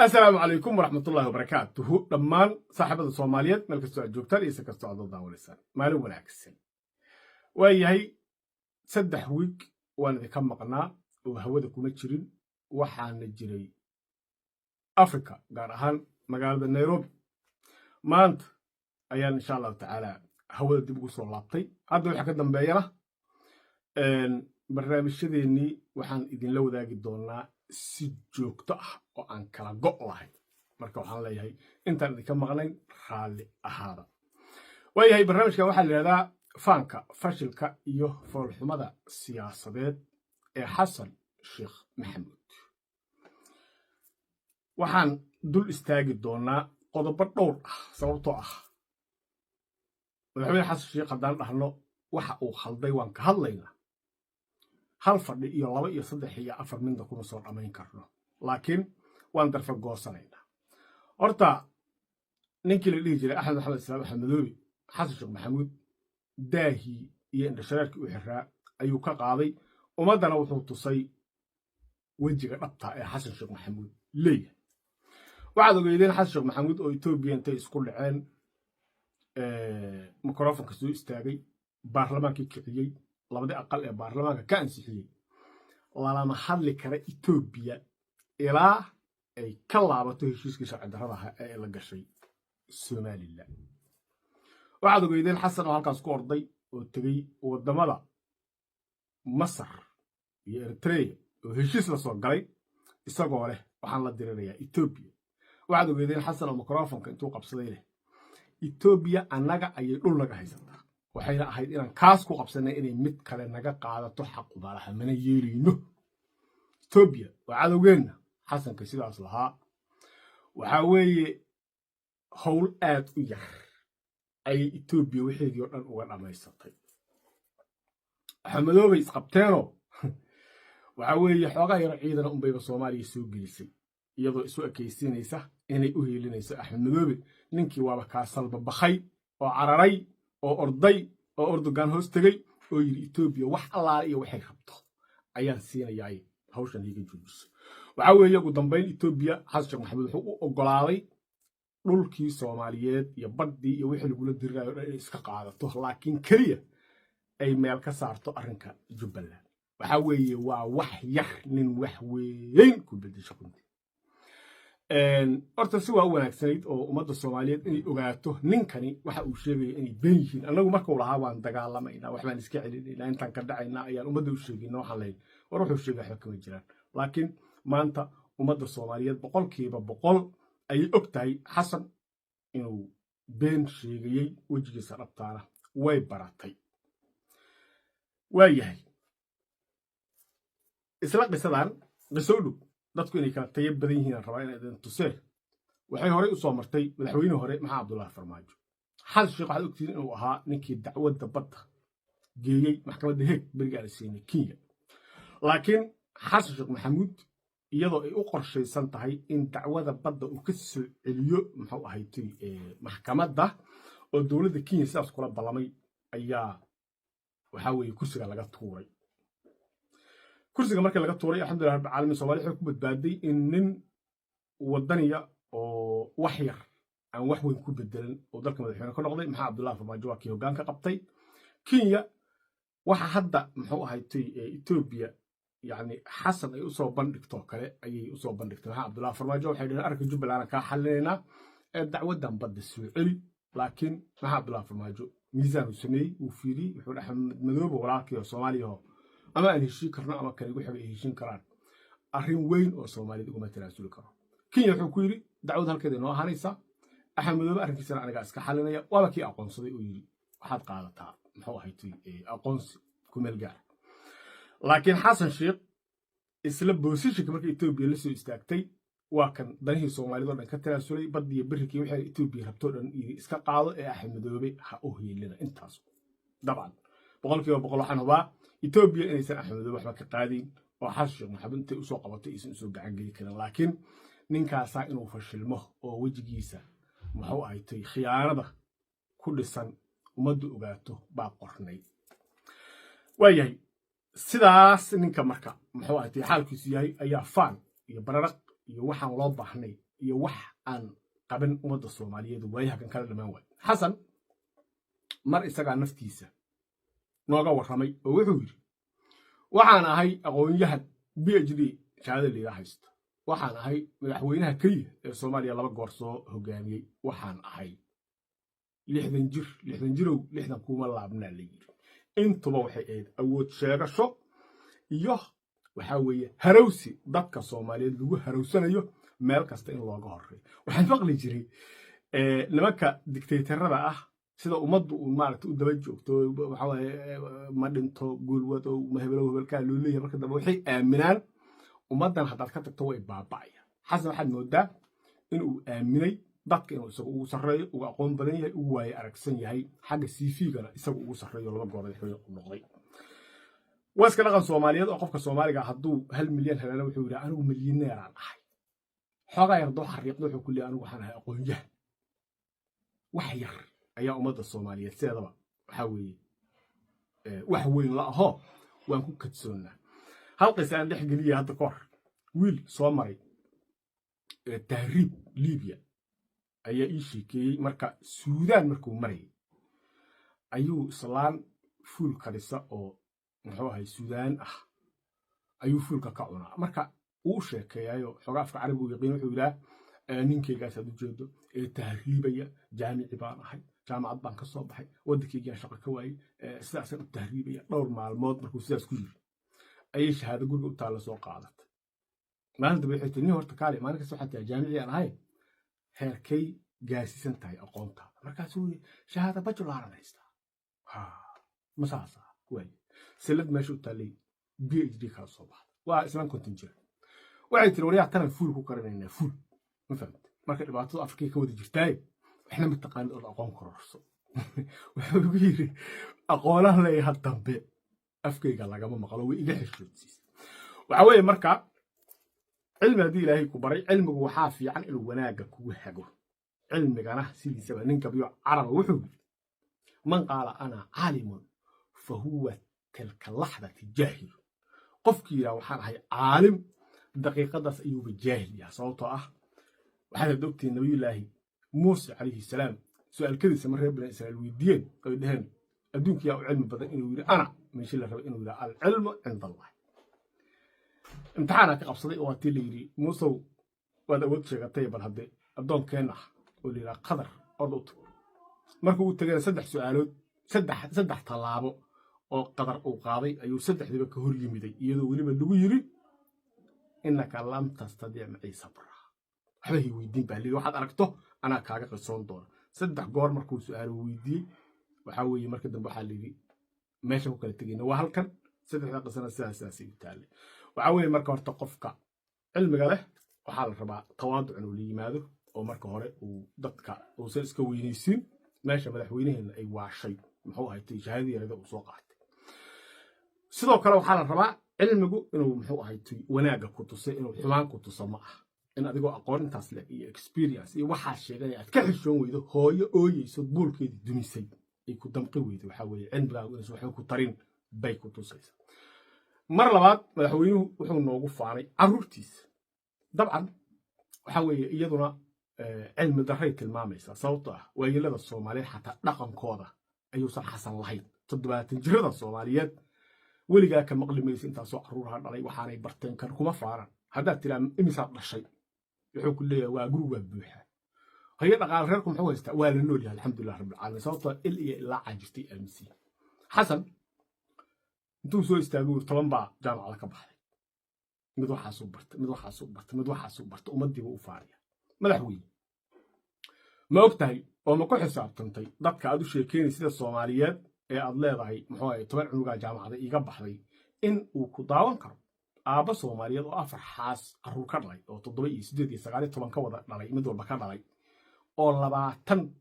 Asalaamu calaykum waraxmatullahi wabarakaatuhu dhammaan saaxiibada Soomaaliyeed, meel kastoo aad joogtaan iyo si kastoo aad oo daawanaysaan, maalin wanaagsan. Waayahay, 3 wiig waan idinka maqnaa oo hawada kuma jirin. Waxaana jiray Africa, gaar ahaan magaalada Nairobi. Maanta ayaan, insha Allahu tacaala, hawada dib ugu soo laabtay. Hadda waxa ka dambeeyana barnaamijyadeennii waxaan idinla wadaagi doonaa si joogto ah oo aan kala go' lahayn. Marka waxaan leeyahay, intaan idinka maqnayn raalli ahaada. Waayahay, barnaamijkan waxaa la yidhahdaa faanka, fashilka iyo foolxumada siyaasadeed ee Xasan Sheekh Maxamuud. Waxaan dul istaagi doonaa qodobo dhowr ah, sababtoo ah madaxweyne Xasan Sheekh haddaan dhahno waxa uu khalday waan ka hadlaynaa, hal fadhi iyo laba iyo saddex iyo afar midna kuma soo dhammayn karno, laakiin waan darfa goosanaynaa. Horta ninkii la dhihi jiray Axmed Maxamed Islaam, Axmed Madoobe, Xasan Sheekh Maxamuud daahii iyo indhashareerkii u xiraa ayuu ka qaaday. Ummaddana wuxuu tusay wejiga dhabta ee Xasan Sheekh Maxamuud leeyahay. Waxaad ogeydeen Xasan Sheekh Maxamuud oo Etoobiya intay isku dhaceen mikrofonka soo istaagay, baarlamaankii kiciyey, labadii aqal ee baarlamaanka ka ansixiyey lalama hadli kara Etoobiya ilaa ay ka laabato heshiiskii sharci darrada ahaa ee la gashay Somaliland. Waxaad ogeydeen Xasan oo halkaas ku orday oo tegey waddamada Masar iyo Eritreya oo heshiis la soo galay, isagoo leh waxaan la dirirayaa Etoobiya. Waxaad ogeydeen Xasan oo mikrofonka intuu qabsaday leh Etoobiya annaga ayay dhul naga haysataa, waxayna ahayd inaan kaas ku qabsanay, inay mid kale naga qaadato xaqubalaha mana yeelayno, Etoobiya waa cadowgeenna. Xasanka sidaas lahaa waxaa weeye howl aad u yar ayay Etoobiya waxeedii oo dhan uga dhammaysatay. Axmedoobay isqabteenoo waxaa weeye xoogaa yaro ciidana unbayba Soomaaliya soo gelisay, iyadoo isu ekaysiinaysa inay u hiilinayso Axmed Madoobe. Ninkii waaba kaa salbabakhay oo cararay oo orday oo Erdogan hoos tegey oo yidhi Etoobiya wax allaale iyo waxay rabto ayaan siinayaay, hawshan hiiga joojiso. Waxaa weeye ugu dambayn Etoobiya Xasan Sheekh Maxamuud wuxuu u oggolaaday dhulkii Soomaaliyeed iyo baddii iyo wixii lagula dirirayo dhan inay iska qaadato, laakiin keliya ay meel ka saarto arrinka Jubbaland. Waxaa weeye waa wax yar nin wax weyn ku beddesho runtii. Horta si waa u wanaagsanayd oo ummadda Soomaaliyeed inay ogaato ninkani waxa uu sheegaya inay been yihiin. Annagu markuu lahaa waan dagaalamaynaa, waxbaan iska celinaynaa, intaan ka dhacaynaa, ayaan ummadda u sheegayna. Waxaan lahayn war wuxuu sheegay waxba kama jiraan, laakiin maanta ummadda Soomaaliyeed 100% ayay og tahay Xasan inuu been sheegayey, wejigiisa dhabtaana way baratay. Waa yahay, isla qisadan qiso u dhow, dadku inay kala tayo badan yihiin aan rabaa inay idin tusee. Waxay horey u soo martay madaxweyne hore Maxamed Cabdullaahi Farmaajo. Xasan Sheekh waxaad ogtihiin inuu ahaa ninkii dacwadda badda geeyey maxkamadda Heeg beriga aan siinay Kenya, laakiin Xasan Sheekh Maxamuud iyadoo ay u qorshaysan tahay in dacwada badda uu ka soo celiyo, muxuu ahayd, maxkamadda oo dowladda Kenya sidaas kula ballamay, ayaa waxaa weeye kursiga laga tuuray. Kursiga markii laga tuuray, alxamdulillah rabbil caalamiin, Soomaaliya waxay ku badbaaday in nin wadaniya oo wax yar aan wax weyn ku bedelan oo dalka madaxweyne ka noqday. Maxamed Cabdullahi Farmaajo waa kii hoggaan ka qabtay Kenya. Waxa hadda, muxuu ahayd, Etoobiya, yacni Xasan ay usoo bandhigtoo kale ayay usoo bandhigtay Maxamed Cabdullahi Farmaajo. Waxay dhaheen arrinka Jubbaland kaa xalinaynaa ee dacwaddan badda soo celi. Laakiin Maxamed Cabdullahi Farmaajo miisaan uu sameeyey, wuu fiiriyey, wuxuu dhahay Madoobe walaalkii oo Soomaaliya oo ama aan heshiin karno ama kan igu xigay ay heshiin karaan, arrin weyn oo Soomaaliyad uguma tanaasuli karo. Kenya wuxuu ku yidhi dacwad halkeeda inoo ahaanaysaa, Axmed Madoobe arrinkiisana anigaa iska xalinaya. Waaba kii aqoonsaday oo yidhi waxaad qaadataa, muxuu ahayd, aqoonsi ku meel gaara. Laakiin Xasan Sheekh isla positionka markii Etoobiya la soo istaagtay, waa kan danihii Soomaaliyad oo dhan ka tanaasulay, baddiyo berrikii waxay Etoobiya rabto dhan yidhi iska qaado ee Axmed Madoobe ha u hiilina. Intaas dabcan 100% waxaan hubaa Etoobiya inaysan Axmed Madoobe waxba ka qaadayn oo Xasan Sheekh Maxamuud intay usoo qabatay aysan usoo gacan geli karin. Laakiin ninkaasaa inuu fashilmo oo wejigiisa, muxuu ahatay, khiyaanada ku dhisan ummaddu ogaato baa qornay. Waayahay, sidaas ninka marka, muxuu ahatay, xaalkiisu yahay ayaa faan iyo bararaq iyo waxaan loo baahnay Iyo wax aan qaban ummadda Soomaaliyeed waayaha kan kala dhammaan waay. Xasan mar isagaa naftiisa nooga warramay oo wuxuu yidhi: "Waxaan ahay aqoon-yahan PhD shahaada liiga haysta, waxaan ahay madaxweynaha keliya ee Soomaaliya laba goor soo hogaamiyey, waxaan ahay 60 jir, 60 jirow 60 kuma laabnaa la yidhi." Intuba waxay ahayd awood sheegasho iyo waxaa weeye harawsi dadka Soomaaliyeed lagu harawsanayo meel kasta in looga horreeyo. Waxaan maqli jiray nimanka dictatorada ah, sida ummaddu uu maaragta u daba joogto, waxa waaye ma dhinto guulwad oo ma hebelow hebelkaa loo leeyahay. Marka dambe waxay aaminaan ummaddan haddaad ka tagto way baaba'ayaan. Xasan waxaad moodaa inuu aaminay dadka inuu isagu ugu sarreeyo, ugu aqoon badan yahay, ugu waaye aragsan yahay, xagga CV-gana isagu ugu sarreeyo, laba goor madaxweyne u noqday. Waa iska dhaqan Soomaaliyeed oo qofka Soomaaliga hadduu 1 milyan helana wuxuu yidhi: "Anigu milyaneeraan ahay." Xoogaa yar doo xariiqda wuxuu ku leeyahay: "Anigu waxaan ahay aqoonyahan." Wax yar ayaa ummadda Soomaaliyeed sideedaba waxaa weeye wax weyn la ahoo waan ku kadsoonnaa. Hal qisa aan dhex geliyay: hadda ka hor wiil soo maray tahriib Libiya ayaa ii sheekeeyey. Marka Suudaan markuu marayay ayuu islaan fuul karisa oo muxuu ahay Suudaan ah ayuu fuulka ka cunaa. Marka uu sheekeeyayo xoogaa afka Carabigu yaqiin, wuxuu yidhaha: "Ninkaygaas aad ujeedo ee tahriibaya, jaamici baan ahay, jaamacad baan ka soo baxay, waddankaygaan shaqo ka waayey, sidaasaan u tahriibaya." Dhowr maalmood markuu sidaas ku yiri ayay shahaado guriga u taalla soo qaadatay. Maalin dambe waxay tiri: "Nin, horta kaale, maalin kasta waxaad tahay jaamici aan ahay, heerkay gaarsiisan tahay aqoontaada?" Markaasuu yiri: "Shahaada bachelor-an haystaa." Ma saasa waay? Silad meesha u taallay PhD kala soo baxda. Waa islaan 50 jira. Waxay tiri: "Waryaa, tanan fuul ku karinaynaa, fuul ma fahamte? Marka dhibaatada Afrikay ka wada jirtaaye, waxna ma taqaanid ood aqoon kororso." Wuxuu igu yiri: "Aqoonaha leeyaha dambe afkayga lagama maqlo, way iga xishoodsiisa." Waxa weeye marka cilmi haddii Ilaahay ku baray, cilmigu waxaa fiican inuu wanaagga kugu hago. Cilmigana sidiisaba nin gabyo Caraba wuxuu yiri: "Man qaala ana caalimun fa huwa tilka laxdati jaahil." Qofkii yidhaha "waxaan ahay caalim", daqiiqadaas ayuuba jaahil yaha. Sababtoo ah waxaad hadda ogtihiin Nabiyullaahi Muuse calayhi salaam su'aalkadiisa mar reer Bani Israiil weydiiyeen oy dheheen adduunka yaa u cilmi badan, inuu yidhi "ana", meeshii la rabay inuu yidhaha "alcilmu cinda Allah". Imtixaanaa ka qabsaday oo waatii la yidhi: "Muusow, waad awood sheegatay, bal hadde addoonkeen ah oo la yidhaha Qadar orda u tag." Markuu u tagayna saddex su'aalood, saddex tallaabo oo Qadar uu qaaday ayuu saddexdiiba ka hor yimiday, iyadoo weliba lagu yidhi: "Innaka lam tastadic macii sabra." Waxba hay weydiin baa lii, waxaad aragto anaa kaaga qisoon doona. Saddex goor markuu su'aalo weydiiyey, waxaa weeye marka dambe waxaa layidhi: "Meesha ku kala tegayna waa halkan." Saddexda qisana sidaas sidaasay u taallay. Waxaa weeye marka horta qofka cilmiga leh waxaa la rabaa tawaaduc inuu la yimaado oo marka hore uu dadka uusan iska weynaysiin. Meesha madaxweynaheena ay waashay muxuu ahay shahaadadii yarada uu soo qaatay. Sidoo kale waxaa la rabaa cilmigu inuu muxuu ahay wanaagga ku tusay, inuu xumaan ku tuso ma ah. In adigoo aqoon intaas leh iyo experience iyo waxaa sheeganaya aad ka xishoon weydo hooyo ooyeyso buulkeedii dumisay ay ku damqi weydo, waxaa weeye cilmigaagu inaysan waxba ku tarin bay ku tusaysa. Mar labaad madaxweynuhu wuxuu noogu faanay carruurtiisa. Dabcan waxaa weeye iyaduna cilmi darray tilmaamaysaa, sababtoo ah waayeelada Soomaaliyeed xataa dhaqankooda ayuusan Xasan lahayn. 70 jirada Soomaaliyeed weligaa ka maqli maysa intaasoo carruuraha dhalay, waxaanay barteen kan kuma faaran. Haddaad tiraa imisaad dhashay, wuxuu ku leeyahay waa guri waa buuxa. Haye, dhaqaale reerku muxuu haystaa? Waa la nool yahay, alxamdulilah rabbilcaalamiin. Sababtoo il iyo ilaacaa jirtay aaminsiin. Xasan intuu soo istaagay wir 10 baa jaamacada ka baxday, mid waxaasuu bartay, mid waxaasuu bartay, mid waxaasuu bartay, ummaddiiba u faanaya. Madaxweyne, ma og tahay oo ma ku xisaabtantay dadka aad u sheekeynay sida Soomaaliyeed ee aad leedahay muxuu ahay 10 cunugaa jaamacada iiga baxday in uu ku daawan karo aabba Soomaaliyeed oo afar xaas carruur ka dhalay oo 7 iyo 8 iyo 19 ka wada dhalay, mid walba ka dhalay, oo 20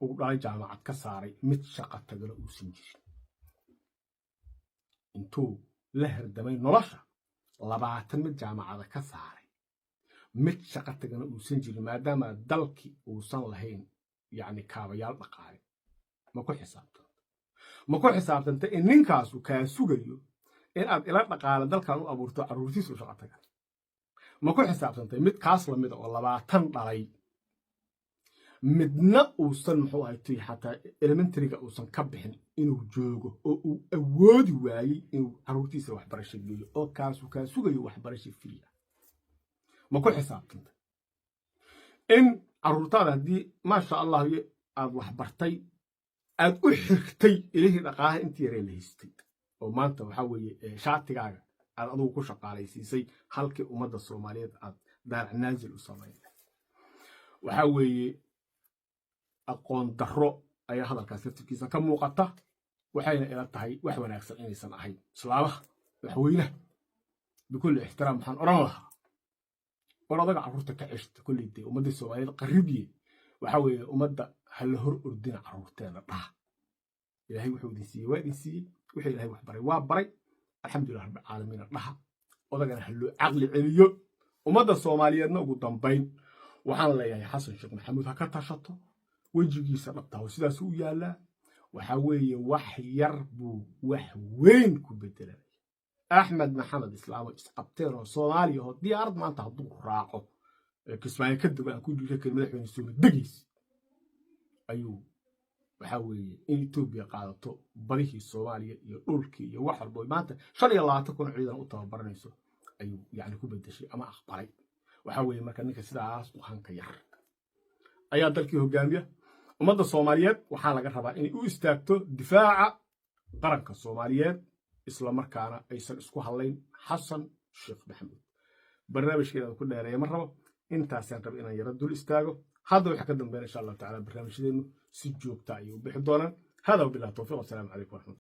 uu dhalay jaamacad ka saaray, mid shaqa tagana uusan jirin, intuu la herdamay nolosha 20 mid jaamacada ka saaray, mid shaqa tagana uusan jirin, maadaama dalkii uusan lahayn yacni kaabayaal dhaqaale? Ma ku xisaabtanta? Ma ku xisaabtanta in ninkaasu kaa sugayo in aad ila dhaqaale dalkan u abuurto, carruurtiisu shaqa tagaan? Ma ku xisaabtantay mid kaas lamida oo 20 dhalay, midna uusan, muxuu ahay tuy, xataa elementaryga uusan ka bixin, inuu joogo oo uu awoodi waayey inuu carruurtiisa waxbarasho geeyo, oo kaasu kaa sugayo waxbarasho free ah? Ma ku xisaabtantay in carruurtaada haddii, maasha Allah, aad waxbartay, aad u xirtay ilihii dhaqaalaha intii yaree la haystay, oo maanta waxaa weeye shaatigaaga aad adugu ku shaqaalaysiisay halkii ummadda Soomaaliyeed aad daarac naazil u samayn? Waxaa weeye aqoon darro ayaa hadalkaas laftirkiisa ka muuqata, waxayna ila tahay wax wanaagsan inaysan ahayn. Islaamaha madaxweynaha, bikulli ixtiraam, waxaan odhan lahaa: war odaga carruurta ka ceshta. Kolley dee ummaddii Soomaaliyeed qarribiye. Waxaa weeye ummadda ha la hor ordina carruurteena dhaha. Ilaahay wuxuu idin siiyey waa idin siiyey, wuxuu Ilaahay wax baray waa baray, alxamdulilah rabbilcaalamiina dhaha. Odagana ha loo caqli celiyo. Ummadda Soomaaliyeedna ugu dambayn waxaan leeyahay: Xasan Sheekh Maxamuud ha ka tashato. Wejigiisa dhabtaa oo sidaas u yaallaa. Waxaa weeye wax yar buu wax weyn ku bedelanaya. Axmed Maxamed Islaamo isqabteen oo Soomaaliya oo diyaarad maanta hadduu raaco Kismaayo ka dego aan ku dhiira karin madaxweyne sooma degiis ayuu. Waxaa weeye in Etoobiya qaadato badihii Soomaaliya iyo dhulkii iyo wax walba, maanta 25,000 ciidan u tababaranayso ayuu yani ku bedeshay ama aqbalay. Waxaa weeye marka ninka sidaas u hanka yar ayaa dalkii hogaamiya. Ummadda Soomaaliyeed waxaa laga rabaa inay u istaagto difaaca qaranka Soomaaliyeed, isla markaana aysan isku hadlayn Xasan Sheekh Maxamuud. Barnaamijka ku dheereeya ma rabo, intaasaan raba inaan yaro dul istaago. Hadda waxa ka dambeyn, insha Allahu tacala, barnaamijyadeennu si joogta ayay u bixi doonaan. Hada wabillahi towfiiq, wasalaamu calaykum waraxmat